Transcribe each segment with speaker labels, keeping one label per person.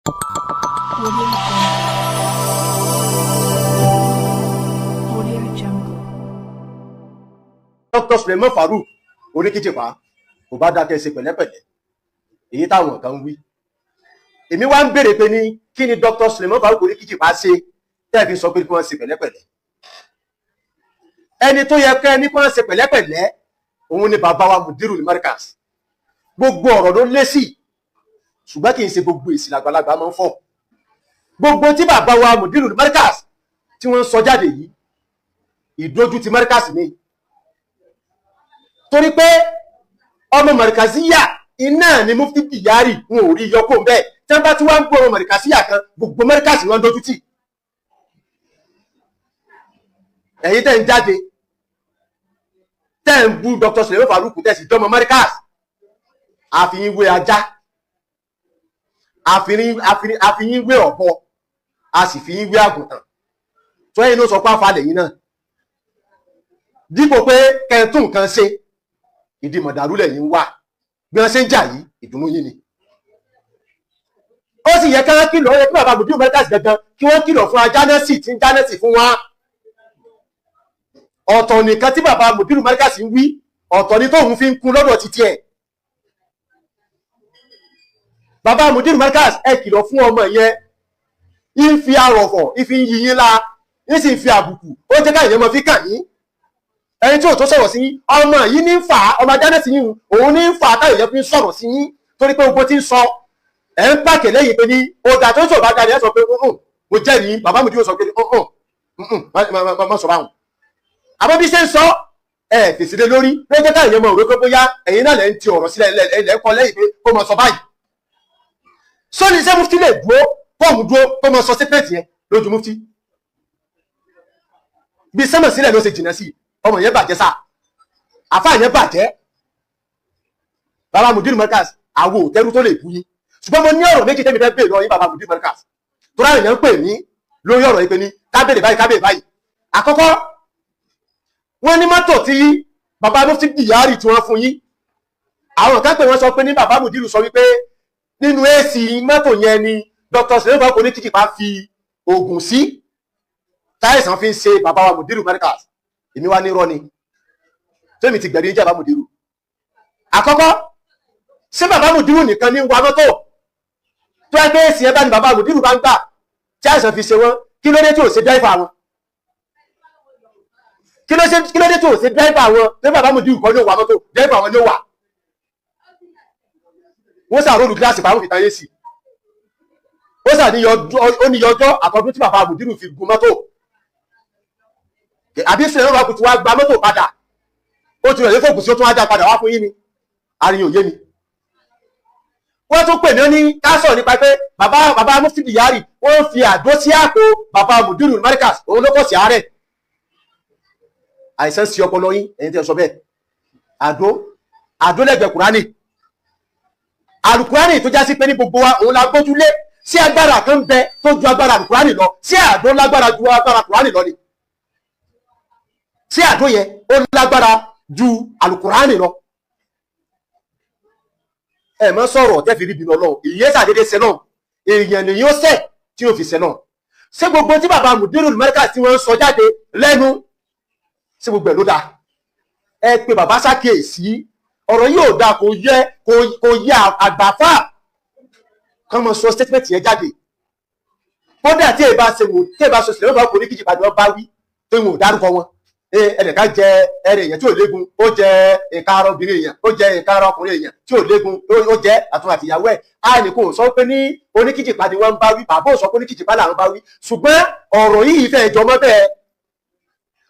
Speaker 1: Audio Jungle. Audio Jungle.
Speaker 2: Dr. Suleiman Farouk Oníkíjìpá kò bá dákẹ́, ṣe pẹ̀lẹ́pẹ̀lẹ́. Èyí táwọn kan ń wí, èmi wá ń béèrè pé ní kí ni Dr. Suleiman Farouk Oníkíjìpá ṣe tẹ́ẹ̀ fi sọ pé kí wọ́n ṣe pẹ̀lẹ́pẹ̀lẹ́? Ẹni tó yẹ kẹ́ ní kí wọ́n ṣe pẹ̀lẹ́pẹ̀lẹ́, òun ni bàbá wa Mudirul Markaz. Gbogbo ọ̀rọ̀ ló lé sí, ṣùgbọ́n kì í ṣe gbogbo èsì làgbàlagbà máa ń fọ̀. Gbogbo tí bàbá wa Mudirul Markaz tí wọ́n ń sọ jáde yìí, ìdójú ti Markaz ni, torí pé ọmọ Markaziya iná ni Mufti Diyari, wọn ò rí yọkó bẹ́ẹ̀. Tí wọ́n bá ti wá ń gbọ́ ọmọ Markaziya kan, gbogbo Markaz wọn dojú tì. Ẹ̀yin tẹ́ ń jáde, tẹ́ ń bú Dr. Suleiman Farouk, tẹ́ sì jọmọ Markaz, àfihàn wé ajá, àfihàn wé ọ̀bọ, a sì fi yín wé àgùntàn. Tó ẹ̀yin ló sọ pé àfàlẹ̀ yín náà, dípò pé kẹ́ẹ̀tún nǹkan ṣe, ìdí mọ̀dàrú lẹ́yìn wà. Bí wọ́n ṣe ń jà yìí, ìdùnnú yín ni. Ó sì yẹ ká kìlọ̀, ó yẹ kí bàbá Mudiru Markaz gangan kí wọ́n kìlọ̀ fún ajánẹ́sì tí ń jánẹ́sì fún wa. Ọ̀tọ̀ nìkan tí bàbá Mudiru Markaz ń wí, ọ̀tọ̀ ni tóun fi ń kún lọ́dọ̀ títí ẹ̀. Bàbá Mudiru Markaz, ẹ kìlọ̀ fún ọmọ yẹn. Ń fi àrọ̀fọ̀, ń fi ń yí yín lá, ń sì ń fi àbùkù, ó jẹ́ káyọ̀ mọ́ fi kàn yín. Ẹni tí ò tó sọ̀rọ̀ sí yín, ọmọ yìí ní ń fà á, ọmọ ajánẹ́sì yín, òun ní ń fà á táyọ̀ yẹn fi ń sọ̀rọ̀ sí yín, torí pé gbogbo tí ń sọ ẹ̀ ń pàkẹ́ lẹ́yìn pé ní ọ̀gá tó ń sọ̀rọ̀ bá jáde, ẹ̀ sọ pé mo jẹ́rìí. Bàbá Mudiru sọ pé má sọ báwọn. Àmọ́ bí ṣe ń sọ, ẹ fèsì lé lórí, ló jẹ́ káyọ̀ mọ̀ òwe pé bóyá ẹ̀yin náà lẹ́ ń ti ọ̀rọ̀ sílẹ̀ lẹ́ ń kọ́ lẹ́yìn pé kó mọ sọ báyìí. Sọ́ni ṣé Mufti lè dúró, kóòmù dúró, kó mọ sọ statement yẹn lójú Mufti? Bí sẹ́mọ̀ sílẹ̀ ló ṣe jìnnà sí. Ọmọ yẹn bàjẹ́ sá, àfáà yẹn bàjẹ́. Bàbá Mudiru Markaz, àwo òtẹ́rú tó lè bú yín, ṣùgbọ́n mo ní ọ̀rọ̀ méjì tẹ́mi fẹ́ bèèrè lọ yín, bàbá Mudiru Markaz, tó ráyè yẹn ń pè mí lórí ọ̀rọ̀ yìí pé ní kábèrè báyìí, kábèrè báyìí. Àkọ́kọ́, wọ́n ní mọ́tò tí bàbá Mufti Diyari tí wọ́n fún yín, àwọn kan pè, wọ́n sọ pé ní bàbá Mudiru sọ wípé nínú AC mọ́tò yẹn ni Dr. Suleiman Oníkíjìpá fi oògùn sí, táìsàn fi ń ṣe bàbá wa Mudiru Markaz. Èmi wá ní irọ́ ni. Tẹ́mi ti gbẹ̀rí jẹ́ bàbá Mudiru. Àkọ́kọ́, ṣé bàbá Mudiru nìkan ní wa mọ́tò? Tó ẹ pé èsì ẹ bá ní bàbá Mudiru bá ń gbà tí àìsàn fi ṣe wọ́n, kí ló dé tí ò ṣe driver wọn? Kí ló dé tí ò ṣe driver wọn? Tí bàbá Mudiru kọ́ ní ó wa mọ́tò, driver wọn ní ó wà. Wọ́n sàrólù gíláàsì pàrọ̀ fi tayé sí. Ó sà ní ọjọ́ àtọdún tí bàbá Mudiru fi gun mọ́tò, àbí sílẹ̀ lọ́wọ́ kùtù wá gba mọ́tò padà, ó ti rẹ̀ lé fòkùn sí, ó tún wá já padà wá fún yín ni. Àríyàn òye mi. Wọ́n tún pè mí ní ká sọ̀rọ̀ nípa pé bàbá Mufti Diyari, wọ́n fi àdó sí àpò bàbá Mudiru Markaz, òun ló kọ̀ sí àárẹ̀. Àìsàn sí ọpọlọ yín, ẹ̀yin tẹ́ sọ bẹ́ẹ̀. Àdó lẹ́gbẹ̀ẹ́ Kùránì, àlùkùránì tó já sí pé ní gbogbo wa òun la gbójúlé sí. Agbára kan bẹ tó ju agbára àlùkùránì lọ? Sí àdó lágbára ju agbára Kùránì lọ ni? Sí àdó yẹn, ó lágbára ju àlùkùránì lọ? Ẹ má sọ̀rọ̀ tẹ́ fi rí bínú Ọlọ́run. Ìyẹn sàdédé sẹ náà, èèyàn nìyẹn ó sẹ̀ tí ó fi sẹ náà. Ṣé gbogbo tí bàbá Mudirul Markaz tí wọ́n ń sọ jáde lẹ́nu, ṣé gbogbo ẹ̀ ló dáa? Ẹ pé bàbá ṣàkíyèsí, ọ̀rọ̀ yìí ò dáa, kò yẹ, kò yẹ àgbàfà kọ́ mọ sọ statement yẹn jáde. Kódà tí èyí bá ṣe wò, tí èyí bá sọ sílẹ̀, wọ́n bá kò ní kíjì padà, wọ́n bá wí tó ìwọ̀n ò dárúkọ wọn. Ẹnìkan jẹ ẹrẹ èèyàn tí ò léegun, ó jẹ ìka ara obìnrin èèyàn, ó jẹ ìka ara ọkùnrin èèyàn tí ò léegun, ó jẹ àtúntò àtìyàwó ẹ̀. Á ní kò sọ pé ní oníkíjìpá ni wọ́n ń bá wí. Bàbá ò sọ pé oníkíjìpá làwọn bá wí, ṣùgbọ́n ọ̀rọ̀ yìí fẹ́ jọ mọ́ bẹ́ẹ̀,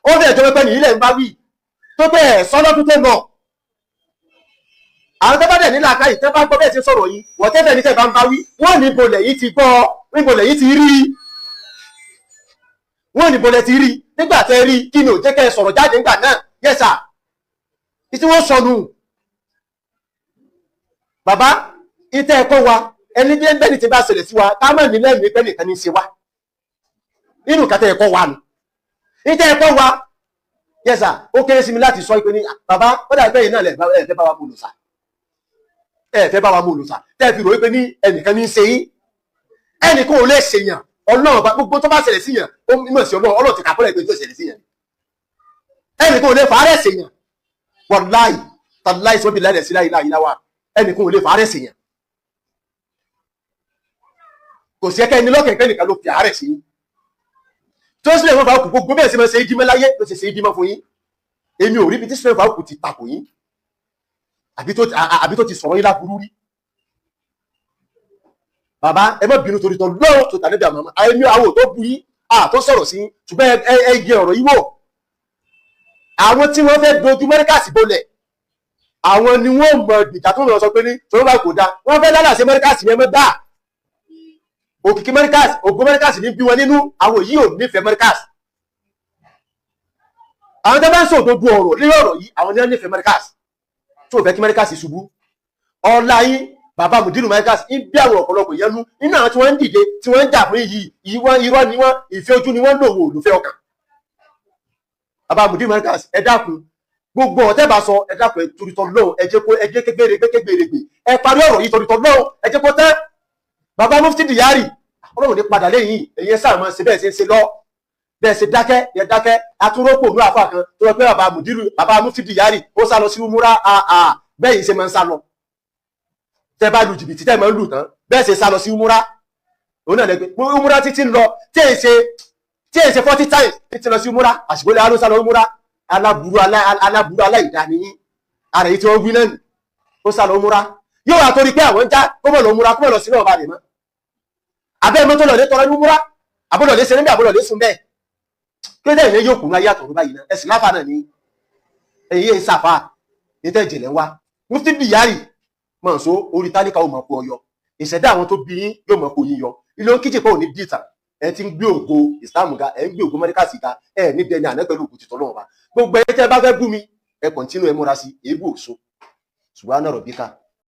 Speaker 2: ó fẹ́ jọ mọ́ bẹ́ẹ̀ nìyí lẹ̀ ń bá wí tó bẹ́ẹ̀ sọ́lọ́dún tó nà. Àwọn tó bá dẹ̀ nílà káyì tẹ́ bá gbọ́ bẹ́ẹ̀ ti sọ̀rọ̀ yìí, wọ́n tẹ́fẹ̀ ní tẹ́ bá ń bá wí, wọ́n ní bolẹ̀ yìí ti gbọ́, níbolẹ̀ yìí ti rí, wọ́n ní bolẹ̀ ti rí. Nígbà tẹ́ rí, kí ni ò jẹ́ kẹ́ ẹ sọ̀rọ̀ jáde nígbà náà? Yẹ́sà ìtí wọ́n sọnù. Bàbá ìtẹ́ ẹ̀kọ́ wa, ẹni bí ẹni tí bá ṣẹlẹ̀ sí wa, ká mọ̀ ní lẹ́mìí pẹ́ nìkan ní í ṣe wa nínú kàtẹ́ ẹ̀kọ́ wa nù. Ìtẹ́ ẹ̀kọ́ wa, yẹ́sà, ó kéré sí mi láti sọ pé ní bàbá, ó dàbí pé yìí náà lẹ̀ ẹ fẹ́ bá wa mú lò sà, ẹ fẹ́ bá wa mú lò sà, tẹ́ fi rò wípé ní ẹnìkan ní í ṣe yín. Ẹnìkan ò lè ṣèyàn. Ọlọ́run bá gbogbo tó bá ṣẹlẹ̀ síyàn, ó mímọ̀ sí Ọlọ́run. Ọlọ́run ti kà fúnra ẹ̀ pé tó ṣẹlẹ̀ síyàn. Ẹnìkan ò lè fàárẹ̀ ṣèyàn. Wàláì tàláì sọ́bì láì sí láì láì láwà, ẹnìkan ò lè fàárẹ̀ ṣèyàn. Kò sí ẹkẹ́ ẹni lọ́kẹ̀kẹ́ nìkan ló fi àárẹ̀ sí yín. Tó sílẹ̀ wọn bá kú, gbogbo bẹ́ẹ̀ sì máa ṣe é jímọ́ láyé ló ṣe ṣe é jímọ́ fún yín. Èmi ò rí ibi tí sílẹ̀ bá kú ti takò yín, àbí tó ti sọ̀rọ̀ yín láburú rí. Bàbá, ẹ má bínú torí tọ lọ́wọ́ tó tà níbi àmọ́ àìmí àwò tó bu yín àtó sọ̀rọ̀ sí yín, ṣùgbọ́n ẹ yẹ ọ̀rọ̀ yìí wò. Àwọn tí wọ́n fẹ́ dojú Mẹ́ríkàsì bolẹ̀, àwọn ni wọ́n mọ ìgbìjà tó lọ sọ pé ní tòun bá kò dáa, wọ́n fẹ́ lálàsẹ Mẹ́ríkàsì yẹn mọ́ dáa. Òkìkí Mẹ́ríkàsì, ògo Mẹ́ríkàsì ní bí wọn nínú. Àwọn yìí ò nífẹ̀ẹ́ Mẹ́ríkàsì. Àwọn tó bá ń sòdodo ọ̀rọ̀ lórí ọ̀rọ̀ yìí, àwọn ni wọ́n nífẹ̀ẹ́ Mẹ́ríkàsì, tó fẹ́ kí Mẹ́ríkàsì ṣubú. Ọlá yín, bàbá mùdírù Mẹ́ríkàsì, ń bí àwọn ọ̀pọ̀lọpọ̀ yẹn nú nínú àwọn tí wọ́n ń dìde, tí wọ́n ń jà fún yìí. Ìwọ́n irọ́ ni wọ́n, ìfẹ́ ojú ni wọ́n ń lò, wò olùfẹ́ ọkàn. Bàbá mùdírù Mẹ́ríkàsì, ẹ dákun, gbogbo ọ̀tẹ́ bá sọ, ẹ dákun, ẹ torí tọ́ lọ́hùn, ẹ jẹ́ kó ẹ jẹ́ kégbèrègbè kégbèrègbè, ẹ parí ọ̀rọ̀ yìí torí tọ́ lọ́hùn, ẹ jẹ́ kó tẹ́. Bàbá mufti Diyari, Ọlọ́run ní padà lẹ́yìn ẹ̀yẹ sáà mọ́ ṣe bẹ́ẹ̀ ṣe ń ṣe lọ, bẹ́ẹ̀ ṣe dákẹ́ yẹ dákẹ́. Atúrópò ní àfa kan tó wọ́n pé bàbá mùdírù, bàbá mufti Diyari, ó sá lọ sí umura. Àà, bẹ́ẹ̀ yìí ṣe máa ń sá lọ tẹ́ bá lu jìbìtì tẹ́ máa ń lù tán, bẹ́ẹ̀ ṣe sá lọ sí umura òun náà lẹ́gbẹ̀ẹ́ umura títí ń lọ tí èyí ṣe 40 times títí lọ sí umura. Àsìkò lè aló sá lọ umura. Aláburú, aláburú, aláìdáni ara yìí tí wọ́n wí náà nì. Ó sá lọ umura, yóò wá torí pé àwọn ń já kó mọ̀ lọ umura, kó mọ̀ lọ sí náà bá rè mọ́ abẹ́ mọ́tò lọ lé tọrọ ní umura, àbúrò lé ṣe níbi àbúrò lé sùn bẹ́ẹ̀. Kí ló dé ìyẹn yóò kùnú ayé àtọ̀run báyìí náà? Ẹ̀sìn láfa náà ní èyí ẹ̀ sàfà ní tẹ́ ìjìnlẹ̀ wá. Mufti Diyari mọ̀ so orí tálíkà ó mọ̀ kó ọyọ, ìṣẹ̀dá àwọn tó bí yín yóò mọ̀ kó yín yọ. Ilé ó kíjì pé òní dìtà. Ẹ ti ń gbé ògo Ìsìlámù ga, ẹ ń gbé ògo Mẹ́ríkàsì ga, ẹ ní dẹni àná pẹ̀lú òkú tìtọ́ lọ́wọ́ bá. Gbogbo ẹ tẹ́ bá fẹ́ bú mi, ẹ continue, ẹ múra sí èébú òṣó. Subhana rabbika.